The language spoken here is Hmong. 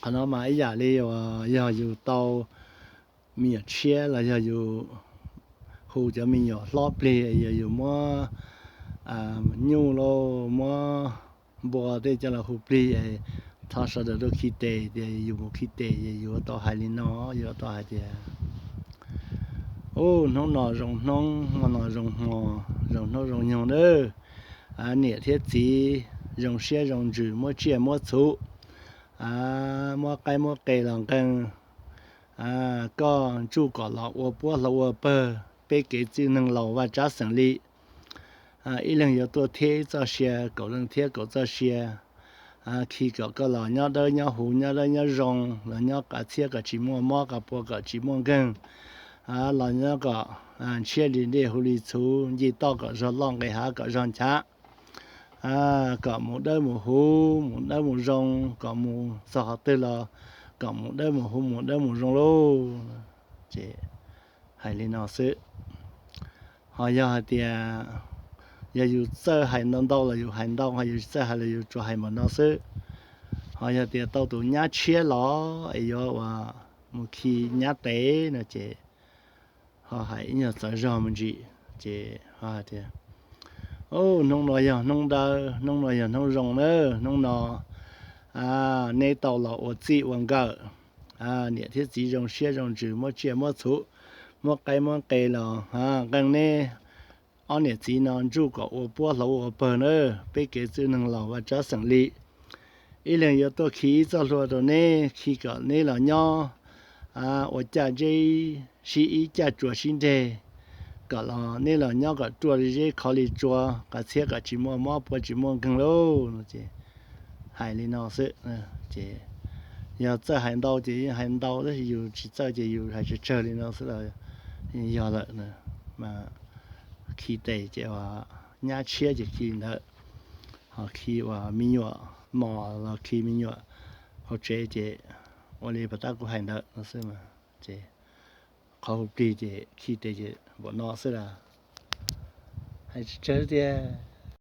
Qhov no mas ib yam li uas yog yus tau me nyuam tshiab los yog yus hu cov me nyuam hlob plig, yog yus muab nyuj lauj, muab npua tej coj los hu plig, thov sawv daws tuaj khi tes, tias yus mus khi tes, yus yuav tau hais li no, yuav tau hais tias, ub, hnub no zoo hnub, hmo no zoo hmo, zoo hnub zoo nyoog nawb. Niam thiab txiv zoo siab zoo ntsws, muab tsiaj muab txhuv, muab qaib muab qe los nqee. Koj ntsuj kom los ua puab hlau ua pawg, peb kev txwj neeg laus vaj tsab xeem li. Ib leeg yuav tuaj thiab ib txoj sia, kaum leej thiab kaum txoj sia. Khi kom koj los nyob dawb nyob huv, nyob dawb nyob zoo, los nyob qas txhiab kom tsis muaj mob, qas pua kom tsis muaj nkeeg, los nyob kom ntshiab li dej huv li txhuv, nce toj kom zog loj, nqes hav kom zog nchav, kom mus dawb mus huv, mus dawb mus zoo, kom mus txog qhov twg los kom mus dawb mus huv, mus dawb mus zoo lauj. Ces hais li no xwb. Ho yog hais tias yog yus txawj hais ntau ntau los yus hais ntau, ho yus tsis txawj hais los yus tsuas hais npaum no xwb. Ho yog tias tau tus nyab tshiab los es yuav ua mus khi nyab tes no ces ho hais ib nyuag txawv zog me ntsis, ces ho hais tias, hnub no yog hnub dawb, hnub no yog hnub zoo na, hnub no neb tau los ua txij ua nkawm, niam thiab txiv zoo siab zoo ntsws, muab tsiaj muab txhuv, muab qaib muab qe los nqee neb ob niam txiv no ntsuj kom ua puab hlau ua pawg na, peb kev txwj neeg laus vaj tsab xeem li. Ib leeg yuav tuaj khi ib txoj hlua rau neb, khi kom neb los nyob ua caj ntseb sib ib, caj tsuas sib nreg, kom los neb los nyob kom ruaj li zeb, khov li tsua, qas txhiab kom tsis muaj mob, pua tsis muaj nkeeg lauj no ces hais li no xwb. Ces yog txawj hais ntau ces yeej hais ntau, tab sis yus tsis txawj ces yus hais tsawg tsawg li no xwb los yog lawm. Mas khi tes ces uas nyab tshiab ces khi ntawd, ho khi uas me nyuam mos los khi me nyuam hauv tsev ces ua li pas tab kuv hais ntawd no xwb. Ces qhov hu plig ces khi tes ces npaum no xwb las. Hais tsawg tiag.